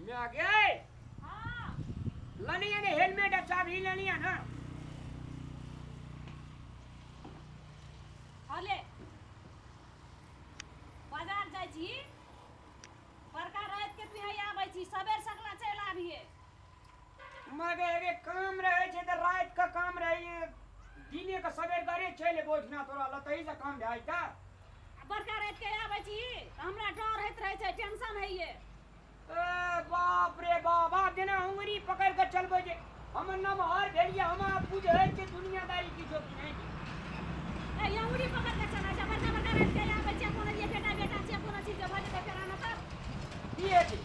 माय गे। हाँ। लेने ने हेलमेट आ चाभी लेनी है ना। हले बाजार जाइ छी, बड़का राति के तू यहाँ आबै छी, सबेर सकला चलि आबिहे। मगर एगे काम रहै छै तऽ राति के काम रहै, दिने के सबेर करे चलि एबो ओहिठिना, तोरा लतही से काम भए जेतै। आ बड़का राति के आबै छी तऽ हमरा डर होइत रहै छै, टेंशन होइए। ए बाप रे बाप, आब जेना उंगरी पकड़ि कऽ चलबै जे हमर नमहर भेलियै, हम आब बुझै छियै दुनियादारी किछो कि नहि। ए अंगुरी पकड़ के चलै छै, बड़का बड़का राति के आबै छै, कोनो जे बेटा बेटा छै, कोनो चीज भऽ जेतै फेर आना तब की हेतै?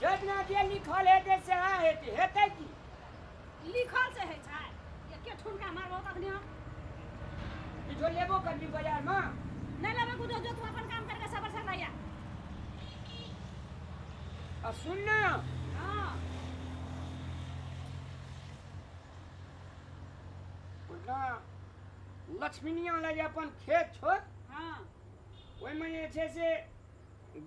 जितना जे लिखल हेतै सएह हेतै, हेतै की? लिखल से होइ छै, एके ठुनका मारबो तखने हम। किछो लेबो करबी बाजारमे? नहि लेबै कुछो, जो तू अपन काम करके सबर से लैया। आ सुन ना। हाँ। ना लक्ष्मीनिया लए जे अपन खेत छौ। हाँ। ओहिमे जे छै से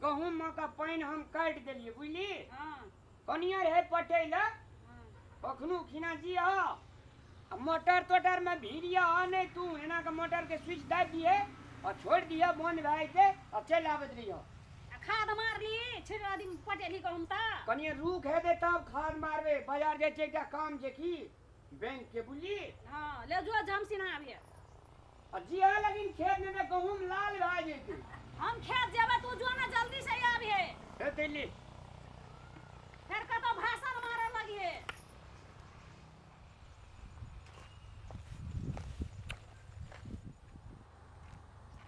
गहूँमके पानि हम काटि देलियै, बुझली? हाँ। कनिया रहै पटै लए। हाँ। कखनो खिना जी आ मोटर तोटरमे भीड़िया नहि, तू एना के मोटरके स्विच दाबि दिहे आ छोड़ि दिहे, बन्द भए जेतै आ चलि आबैत रहिह। आ खाद मारली छिड़ दिन पटेली गहूँम तऽ? कनिये रुख हेतै तब खाद मारबै। बाजार जाइ छै, एकटा काम छै की बैंक के, बुझली? हाँ, ले जो जमसिना आबिहे। आ जिया लगिन खेत में तऽ गहूँम लाल भए जेतै। हम खेत जेबै, तू जो ना जल्दी से आबिहे। हेतै ले। फेर कतौ भाषण मारऽ लगिहे।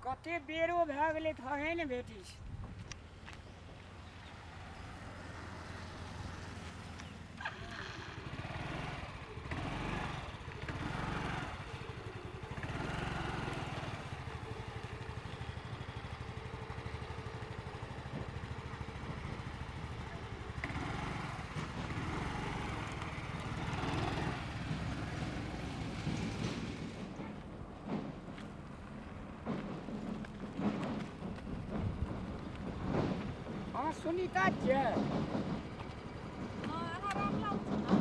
कते बेरो भए गेलै, थाहे ने भेटै छै। अहाँ सुनीता छियै? हँ, अहाँ रामलाल छी ने?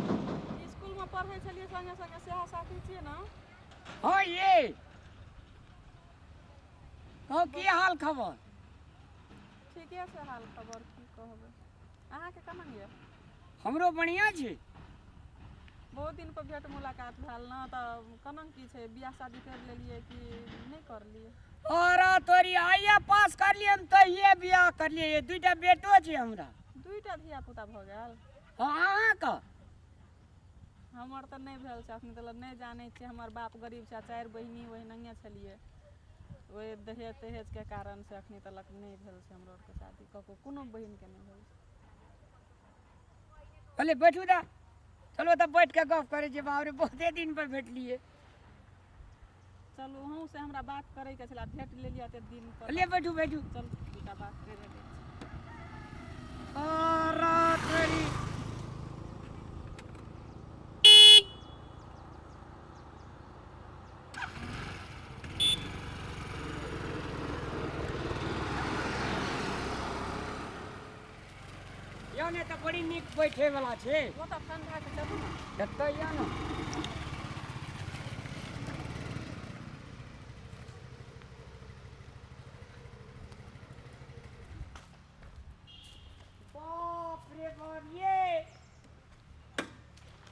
इसकुलमे पढ़ै छलियै संगे संगे, सएह साथी छियै ने? हँ ये, कहू की हाल खबर? ठीके छै हाल खबर, की कहबै। अहाँके केना यऽ? हमरो बढ़िआँ छै। बहुत दिन पर भेंट मुलाकात भेल ने, तऽ केना की छै, बियाह शादी करि लेलियै कि नहि करलियै? अरे तोरी, आइए पास करलियै हम तहिए बियाह करलियै, दूटा बेटो छै हमरा। दूटा धिया पुता भऽ गेल? हँ, अहाँके? हमर तऽ नहि भेल छै अखनी तऽ, नहि जानै छियै, हमर बाप गरीब छै आ चारि बहिनी ओहिनाहिए छलियै, ओहि दहेज तहेजके कारण से अखनी तलक नहि भेल छै हमरो आरके शादी, ककरो कोनो बहिनके नहि भेल छै। कहलियै बैठू तऽ, चलो तऽ बैठ कऽ गप करै छियै। बाप रे, बहुते दिन पर भेटलियै। चलू, अहूँ से हमरा बात करैके छलै, भेट लेलियै एते दिन पर। कहलियै बैठू बैठू। चलू, दूटा बात करि लै छी। अरे तोरी, यौ ने तऽ बड़ी नीक बैठे वाला छै। ओ तऽ ठंडा छै, चलू ने। एतऽ यऽ ने। बाप रे बाप, ये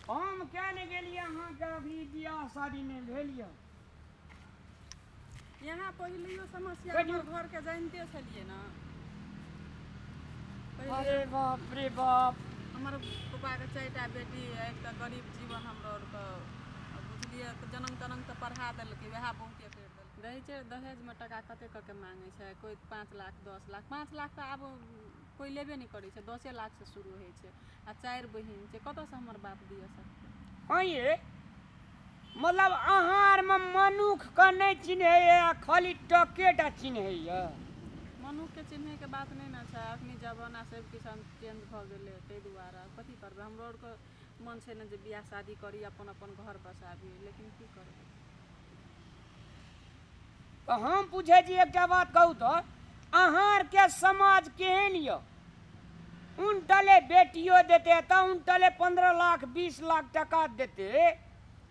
हम क्या ने गेलियै, अहाँके अभी बियाह शादी नहि भेल यऽ? यहाँ पहिलैयो समस्या बैठू। हमर घरके जानिते छलियै ने। अरे बाप रे बाप। हमर पापाके चारिटा बेटी, एक तऽ गरीब जीवन हमरो आरके बुझलियै तऽ जनम तनम तऽ पढ़ा देलकै, वएह बहुते करि देलकै। दहेज दहेजमे टाका कते कते माँगै छै, कोइ 5 लाख, 10 लाख, 5 लाख तऽ आब कोइ लेबे नहि करै छै, 10 लाखसँ शुरू होइ छै। आ चारि बहिन छै, कतऽसँ हमर बाप दिअ सकतै? हँ ये, मतलब अहाँ आरमे मनुखके नहि चिन्हैए आ खाली टके टा चिन्हैए? मनुखके चिन्हैके बात नहि ने छै, अखनी जमाना सब किछु चेंज भऽ गेलै, ताहि दुआरे कथी करबै। हमरो आरके मन छै ने जे बियाह शादी करी, अपन अपन घर बसाबी, लेकिन की करबै। तऽ हम पूछै छी एकटा बात, कहू तऽ अहाँ आरके समाज केहन यऽ? उनटले बेटियो देते तऽ उनटले 15 लाख 20 लाख टका देते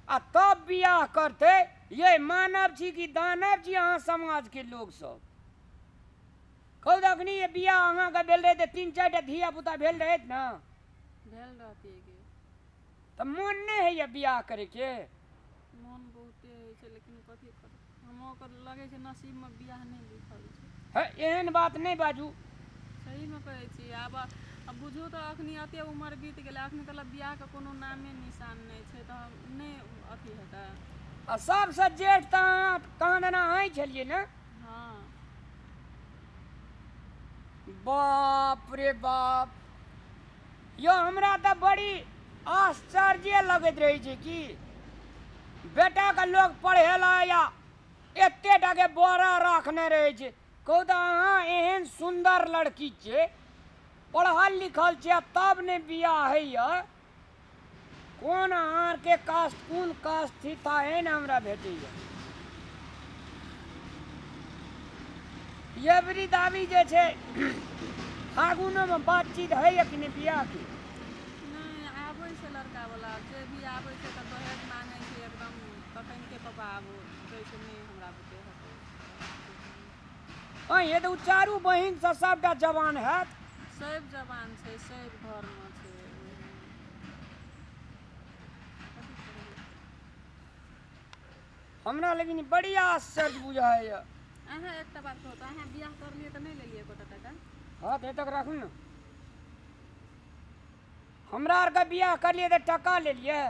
आ तब बियाह करते। ये मानव छी कि दानव छी अहाँ समाज के लोग सब? कहू तऽ अखनी ये बियाह अहाँके भेल रहै तऽ 3-4 टा धिया पुता भेल रहैत ने? भेल रहतियै गे। तऽ मोन नहि होइए बियाह करैके? मोन बहुते होइ छै, लेकिन कथी करब, हमरो ओकर लगै छै नसीबमे बियाह नहि लिखल छै। हे, एहन बात नहि बाजू। सहीमे कहै छी। आब बुझू तऽ अखनी एते उमर बीत गेलै, अखनी तक बियाहके कोनो नामे निशान नहि छै, तऽ नहि अथी हेतै। आ सबसँ जेठ तऽ अहाँ कहाँ दना अहीं छलियै ने? हँ। बाप रे बाप, यौ हमरा तऽ बड़ी आश्चर्य लगैत रहै छै कि बेटाके लोक पढ़ेला या एते टाके बोरा राखने रहै छै। कहू तऽ अहाँ एहन सुन्दर लड़की छियै, पढ़ल लिखल छियै, तब नहि बियाह होइए? कोन अहाँके कास्ट, कोन कास्ट थी ताहे ने हमरा भेटैए। एवरी दाबी जे छै फागुनोमे बातचीत होइए कि नहि बियाहके? नहि आबै छै लड़कावला, जे भी आबै छै तऽ दहेज माँगै छै एकदम, तखनिके पापा आब कहै छै नहि हमरा बुते हेतै। अँ ये तऽ ओ चारू बहिनसँ सबटा जवान हैत? सब जवान छै, सब घरमे छै। कथी करबै? हमरा लेकिन बड़ी आश्चर्य बुझाइए। अहाँ एकटा बात कहू तऽ, अहाँ बियाह करलियै तऽ नहि लेलियै एकोटा टाका? हँ तऽ तक राखू ने। हमरा आरके बियाह करलियै तऽ टका लेलियै?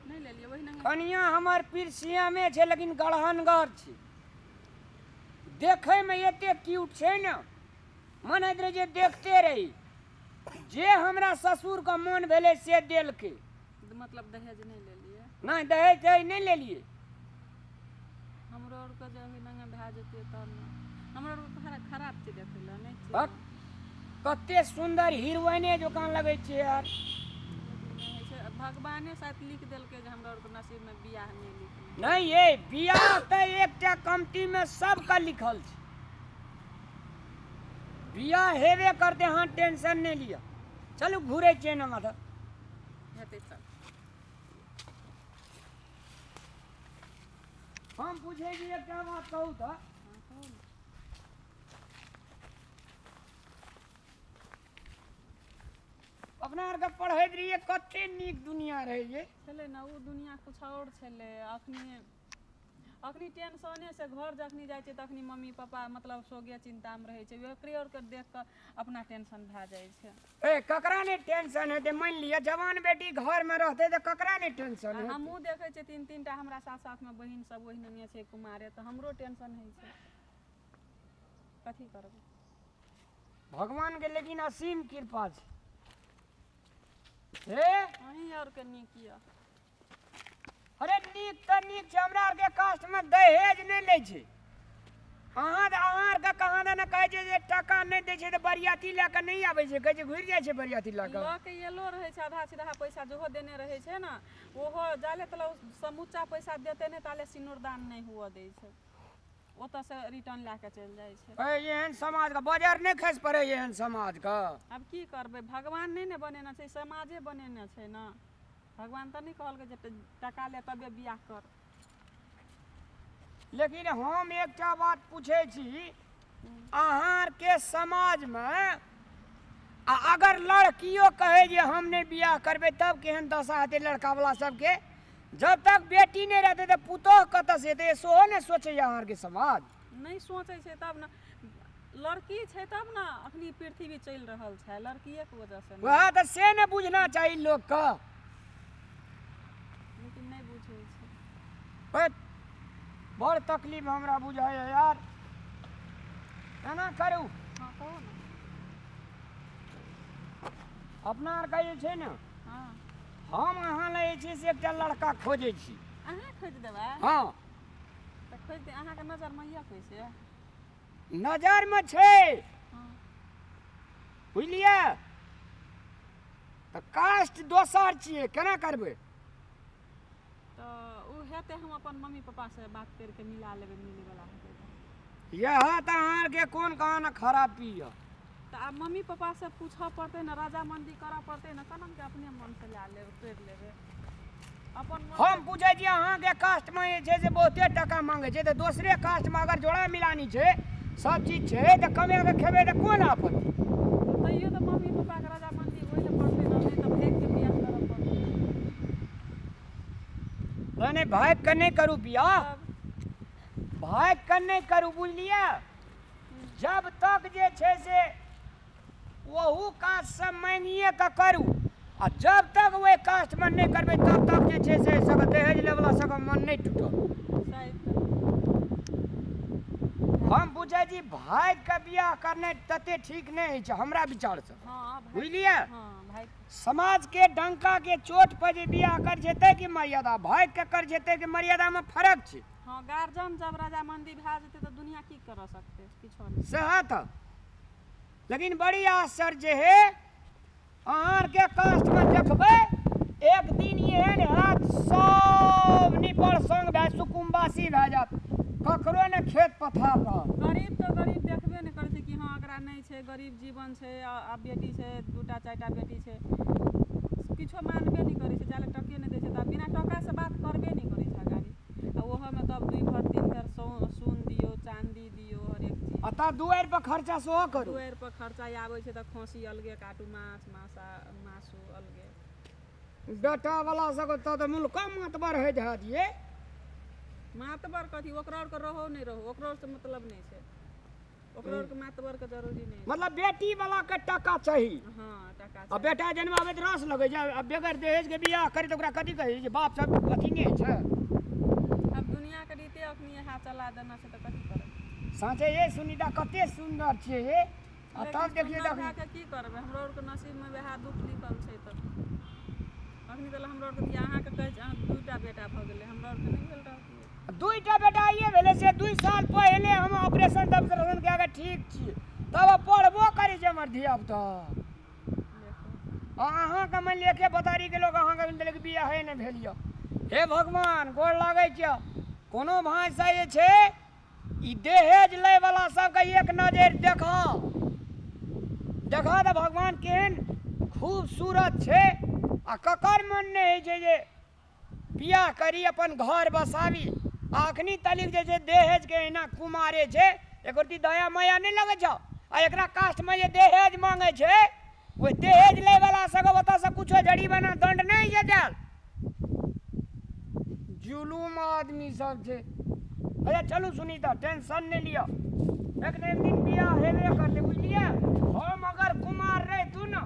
नहि लेलियै ओहि नंगे। कनिया हमर पिरसियामे छै, लेकिन गढ़हनगर छै। देखैमे एते क्यूट छै ने, मन होइत रहै छै देखते रही। जे हमरा ससुरके मोन भेलै से देलकै। मतलब दहेज नहि लेलियै? नहि, दहेज तहेज नहि लेलियै। हमरो आरके जे ओहि नंगे भए जेतै तब ने। हमरो आरके खराब छै देखै लए नहि छै? हट, कते सुन्दर हीरोइने जकाँ लगै छै यार। लेकिन नहि होइ छै, भगवाने शायद लिख देलकै जे हमरा आरके नसीबमे बियाह नहि लिखने। नहि ये, बियाह तऽ एकटा कमतीमे सबके लिखल छै। बियाह हेबे करतै, अहाँ टेंशन नहि लिअ। चलू घुरै छियै ने माथा। हेतै चल। हम पूछै छी एकटा बात, कहू तऽ। हँ, कहू ने। अपना आरके पढ़ैत रहियै, कते नीक दुनिया रहै ये। छलै ने, ओ दुनिया कुछ आओर छलै। अखनी अखनी टेंशने से घर जखनी जाइ छै तखनी मम्मी पापा मतलब सोगे चिन्तामे रहै छै, ओकरे आरके देख कऽ अपना टेंशन भए जाइ छै। ए, ककरा नहि टेंशन हेतै? मानि लिअ जवान बेटी घरमे रहतै तऽ ककरा नहि टेंशन आ हेतै? हमहूँ देखै छियै 3-3 टा हमरा साथ साथमे बहिन सब ओहिनंगे छै कुमारे, तऽ हमरो टेंशन होइ छै। कथी करबै? भगवानके लेकिन असीम कृपा छै हे। अहीं आरके नीक यऽ। अरे नीक तऽ नीक छै, हमरा आरके कास्टमे दहेज नहि लै छै। अहाँ अहाँ आरके कहाँ दने कहै छै जे टका नहि दै छै तऽ बरियाती लए कऽ नहि आबै छै, कहै छै घुरि जाइ छै बरियाती लए कऽ। लऽ के एलो रहै छै, आधा छिधा पैसा जेहो देने रहै छै ने, ओहो जाले तले समूचा पैसा देते नहि ताले सिनुरदान नहि हुअ दै छै, ओतऽसँ रिटर्न लए कऽ चलि जाइ छै। एहन समाजके बजार नहि खसि पड़ै एहन समाजके। आब की करबै? भगवान नहि ने बनेने छै, समाजे बनेने छै ने। भगवान तऽ नहि कहलकै जे टका ले तबे बियाह कर। लेकिन हम एकटा बात पूछै छी, अहाँ आरके समाजमे आ अगर लड़कियो कहै जे हम नहि बियाह करबै, तब केहन दशा हेतै लड़कावला सबके? जब तक बेटी नहि रहतै तऽ पुतोह कतऽसँ हेतै, सेहो ने सोचैए अहाँ आरके समाज? नहि सोचै छै तब ने, लड़की छै तब ने अखनी पृथ्वी चलि रहल छै, लड़किएके वजहसँ ने। वएह तऽ, से ने बुझना चाही लोकके। लेकिन नहि बुझै छै। बड़ तकलीफ हमरा बुझाइए यार। एना करू। हँ, कहू ने। अपना आरके जे छै ने, हम अहाँ लए जे छै से एकटा लड़का खोजै छी। अहाँ खोजि देबै? हँ। तऽ खोजि दे, अहाँके नजरमे यऽ कोइ से? नजरमे छै। बुझलियै तऽ कास्ट दोसर छियै, केना करबै? तऽ ओ हेतै, हम अपन मम्मी पापासँ बात करिके मिला लेबै, मिलैवला हेतै तऽ। इएह तऽ अहाँ आरके कोन कहाँ खराबी यऽ। तऽ आब मम्मी पप्पासँ पूछऽ पड़तै ने, रजामंदी करऽ पड़तै ने, केना के अपने मनसँ लए लेबै, करि लेबै अपन मन। हम पूछै छी, अहाँके कास्टमे जे छै से बहुते टाका मांगै छै, तऽ दोसरे कास्टमे अगर जोड़ा मिलानी छै, सब चीज छै, तऽ कमे कऽ खेबै तऽ कोन आपत्ति? तैयो तऽ मम्मी पप्पाके रजामंदी होइ लए पड़तै ने, नहि तऽ भागि कऽ बियाह करऽ पड़तै। नहि नहि, भागि कऽ नहि करू बियाह। तब? भागि कऽ नहि करू, बुझलियै? जब तक जे छै से ओहू कास्टसँ मानिए कऽ करू, आ जब तक ओहि कास्टमे नहि करबै तब तक जे छै से सब दहेज लैवला सबके मन नहि टूटत। सही तऽ। हम बुझै छी, भागि कऽ बियाह करनाइ तते ठीक नहि होइ छै हमरा विचारसँ। हँ भाइ। बुझलियै? हँ भाइ। समाजके डंकाके चोट पर जे बियाह कर छै ताहिके मर्यादा, भागि कऽ कर छै ताहिके मर्यादामे फरक छै। हँ, गार्जियन जब रजामंदी भए जेतै तऽ दुनिया की करऽ सकतै? किछो नहि। सएह तऽ। लेकिन बड़ी आश्चर्य है, अहाँ आरके कास्टमे देखबै, एक दिन एहन हैत, सब निपल संग भए सुकुम्बासी भए जायत, ककरो ने खेत पथार रहत। गरीब तऽ गरीब देखबे नहि करै छै कि हँ, एकरा नहि छै, गरीब जीवन छै, आ आ बेटी छै, दूटा चारिटा बेटी छै, किछो मानबे नहि करै छै जाले टके नहि दै छै। तऽ बिना टकासँ बात करबे नहि करै छै अगाड़ी। आ ओहोमे तब 2 भर 3 भर सोन दियौ, चाँदी दियौ, हरेक चीज। आ तब दुआरि पर खर्चा सेहो करू। दुआरि पर खर्चा आबै छै तऽ खस्सी अलगे काटू, माछ मासा मासु अलगे। बेटा वाला सबके तऽ मुल्को मातबर होइत हैत ये। मातबर कथी? ओकरा आरके रहो नहि रहो, ओकरो से मतलब नहि छै। ओकरो आरके मातबरके जरूरी नहि छै। मतलब बेटी वाला के टका चाही। हँ, टका आ चाही। बेटा जन्माबै तऽ रस लगै छै, आ बगैर दहेज के बियाह करी तऽ ओकरा कथी कहै छै? बाप सब अथी नहि छै। आब दुनियाके रीते अखनी इएह चला देना छै, तऽ कथी करबै? साँचे ये सुनीता, कते सुन्दर छियै ये। आ लेकिन तब देखियै सुन्दर तखन भए कऽ की करबै? हमरो आरके नसीबमे वएह दुःख लिखल छै। तऽ अखनी तऽ हमरो आरके धिया, अहाँके कहै छै, अहाँ दूटा बेटा भऽ गेलै, हमरो आरके नहि भेल रहतियै। दुईटा बेटा ये भेलै से 2 साल पहिले हम ऑपरेशन तपरेशन कए कऽ ठीक छी, तब पढ़बो करै छै हमर धिया पुता। देखू। आ अहाँके मानि लिअ एके बतारीके लोक अहाँके देलक, बियाहे नहि भेल यऽ। हे भगवान, गोर लागै छियऽ, कोनो भाषा जे छै ई दहेज लैवला सबके एक नजरि देखऽ देखऽ तऽ भगवान केहन खूबसूरत छै। आ ककर मन नहि होइ छै जे बियाह करी, अपन घर बसाबी? आ अखनी तलिक जे छै दहेजके एहिना कुमारे छै, एको रत्ती दया माया नहि लगै छौ। आ एकरा कास्टमे जे दहेज मांगै छै, ओहि दहेज लैवला सबके ओतऽसँ कुछो जरिमाना दंड नहि छै देल। जुलूम आदमी सब छै। अच्छा चलू सुनीता, टेंशन नहि लिअ, एक ने एक दिन बियाह हेबे करतै, बुझलियै? हम अगर कुमार रहितु ने,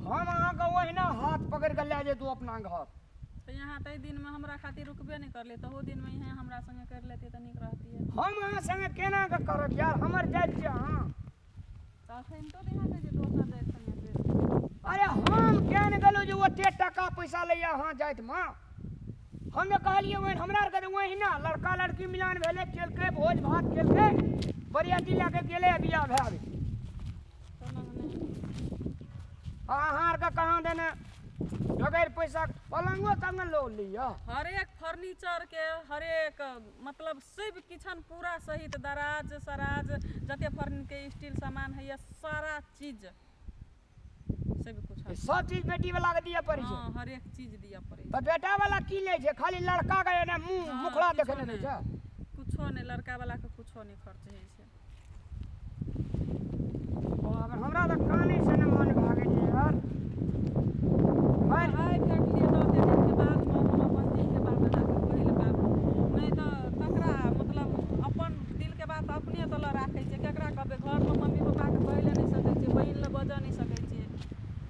हम अहाँके ओहिना हाथ पकड़ि कऽ लए जैतहुँ अपना घर। तऽ यहाँ ताहि दिनमे हमरा खातिर रुकबे नहि करलियै, तहू दिनमे इएह हमरा संगे करि लेतियै तऽ नीक रहतियै। हम अहाँ संगे केना कऽ करब यार? हमर जाति छियै अहाँ। तऽ अखन तो यहाँ कहै छै दोसर जाति संगे करि लेबै। अरे, हम किया ने गेलहुँ जे ओते टाका पैसा लैया अहाँ जातिमे? हम जे कहलियै ओहि हमरा आरके तऽ ओहिना लड़का लड़की मिलान भेलै, केलकै, भोज भात केलकै, बरियाती लए कऽ गेलै आ बियाह भए गेलै। तहन नहि। आ अहाँ आरके कहाँ देने बगैर पैसा पलङ्गो तंग लऽ लिअ। हरेक फर्नीचरके हरेक, मतलब सब किछन पूरा सहित, दराज सराज, जते फर्नीचर स्टील सामान होइए, सारा चीज सब कुछ। सब चीज बेटी वाला के दिअ पड़ै छै? हँ, हरेक चीज दिअ पड़ै छै। तऽ बेटा वाला की लै छै? खाली लड़का के एना मुँह मुखड़ा किछो देखने रहै नहि। छै? कुछो नहि, लड़का वाला के कुछो नहि खर्च होइ छै। बाप रे, हमरा तऽ कानै से ने मन भागै छै यार। खैर। आइ भेटलियै तऽ ओते दिनके बादमे हम अपन दिलके बात अहाँके कहै लए पाबू, नहि तऽ ककरा? मतलब अपन दिलके बात अपने तऽ लऽ राखै छियै, केकरा कहबै? घरमे मम्मी पप्पाके कहै लए नहि सकै छियै, बहिन लए बजऽ नहि सकै छियै।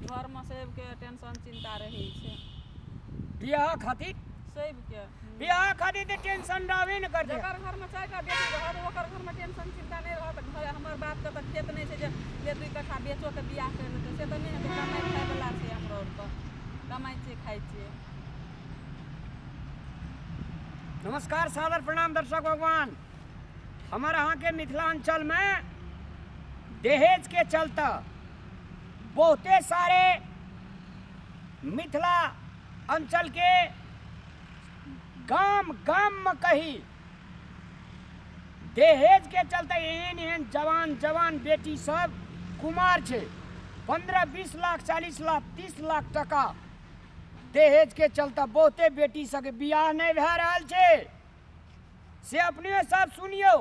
घरमे सबके टेंशन चिन्ता रहै छै। बियाह खातिर? सबके। बियाह खातिर तऽ टेंशन रहबे ने करतै। जकर घरमे चारिटा बेटी रहत, ओकर घरमे टेंशन चिन्ता नहि रहत। घर हमर बापके तऽ खेत नहि छै जे ले 2 कट्ठा बेचो के बियाह करि लेतै, से तऽ नहि हेतै। कमाइ खाइवला छै, हमरो आरके कमाइ छियै, खाइ छियै। नमस्कार, सादर प्रणाम दर्शक भगवान। हमर अहाँके मिथिलाञ्चलमे दहेज के चलते बहुते सारे मिथिला अंचल के गाम गाममे कही दहेज के चलते एहन एहन जवान जवान बेटी सब कुमार छै। 15-20 लाख 40 लाख 30 लाख टका दहेज के चलते बहुते बेटी सबके बियाह नहि भए रहल छै। से अपने सब सुनियौ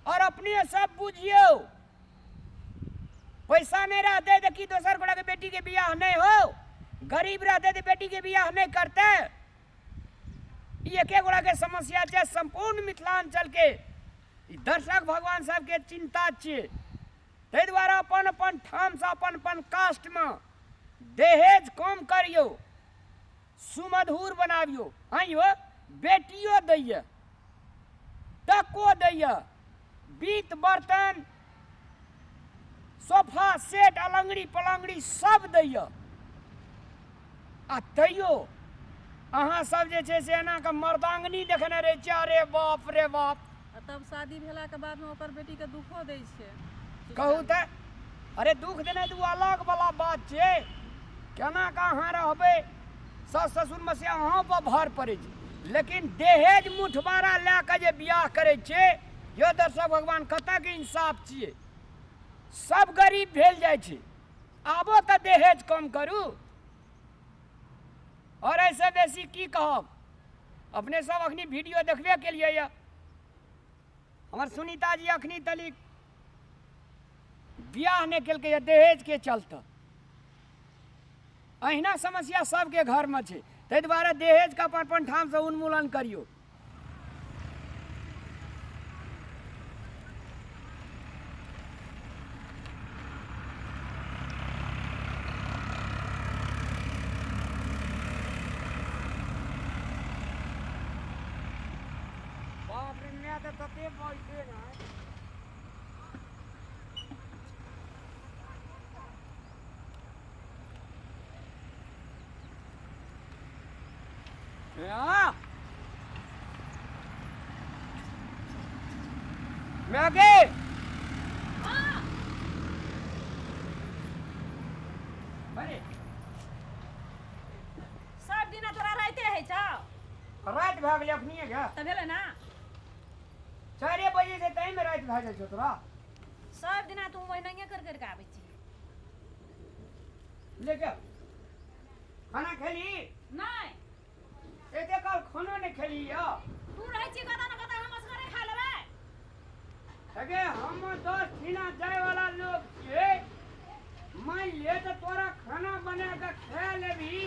और अपने सब बुझियौ। पैसा नहीं रहते तो की दोसर गोटा के बेटी के बियाह नहीं हो, गरीब रहते तो बेटी के बियाह नहीं करते। एके गोटा के समस्या छै संपूर्ण मिथिलांचल के। दर्शक भगवान सबके चिंता छियै। ताहि दुआरे अपन अपन ठामसँ अपन अपन कास्टमे दहेज कम करियौ, सुमधुर बनाबियौ। आइयो बेटियो दैया, टको दैया, बीत बर्तन सोफा सेट अलंगड़ी पलंगड़ी सब दैया, आ तैयो अहाँ सब जे छै से एना कऽ मर्दांगनी देखने रहै छियै। अरे बाप रे बाप। आ तब शादी भेलाके बादमे ओकर बेटीके दुखो दै छै। कहू तऽ, अरे दुख देनाइ तऽ ओ अलग वाला बात छै। केना कऽ अहाँ रहबै, सास ससुरमे से अहाँ पर भार पड़ै छै। लेकिन दहेज मुठबारा लए कऽ जे बियाह करै छै, यो दर्शक भगवान कतऽके इंसाफ छियै? सब गरीब भेल जाइ छै। आबो तऽ दहेज कम करू। और ऐसे बेसी की कहब, अपने सब अखनी वीडियो देखबे केलियै यऽ। हमर सुनीता जी अखनी तलिक बियाह नहि केलकै दहेज के चलते। अहिना समस्या सबके घरमे छै। ताहि दुआरे दहेजके अपन अपन ठामसँ उन्मूलन करियौ। बाप रे, मैं तऽ तते बजते ने। मैगे सब दिना तोरा राइते है छौ। राति भए गेलै अखनिये गे। तऽ भेलै ना 4 बजे से ताहिमे राति भए जाइ छौ तोरा। सब दिना तू ओहिनाइए कर कर के आबै छी। ले के खाना खेली? नहि। एते काल खानो नहि खेली यौ। तू रहै छी कतऽ न कतऽ, हम असगरे खा लेबै। अगे हम 10 ठिना जाय वाला लोग छियै। मान ले तऽ तोरा खाना बना के खा लेबही